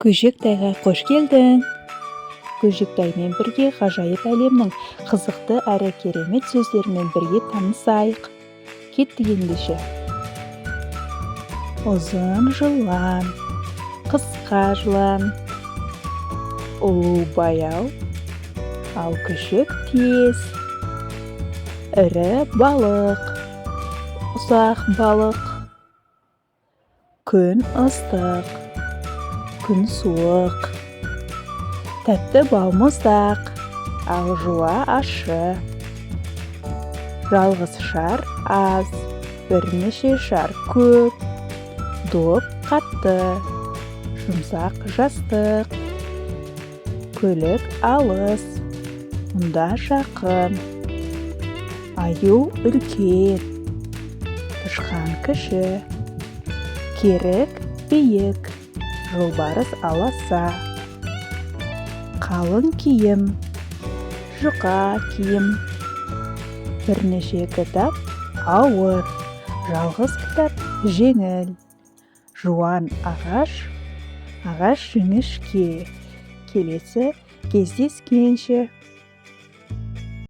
Көжектайға қош келдің! Көжектаймен бірге ғажайып әлемнің қызықты әрі керемет сөздерімен бірге танысайық. Кеттік ендеше. Ұзын жылан, қысқа жылан, ұлу баяу, ал күшік тез. Ірі балық, ұсақ балық. Күн ыстық, күн суық. Тәтті балмұздақ, ал жуа ащы. Жалғыз шар аз, бірнеше шар көп. Доп қатты, жұмсақ жастық. Көлік алыс, мұнда жақын. Аю үлкен, тышқан кіші. Керік биік, жолбарыс аласа. Қалың киім, жұқа киім. Бірнеше кітап ауыр, жалғыз кітап жеңіл. Жуан ағаш, ағаш жіңішке. Келесі кездескенше!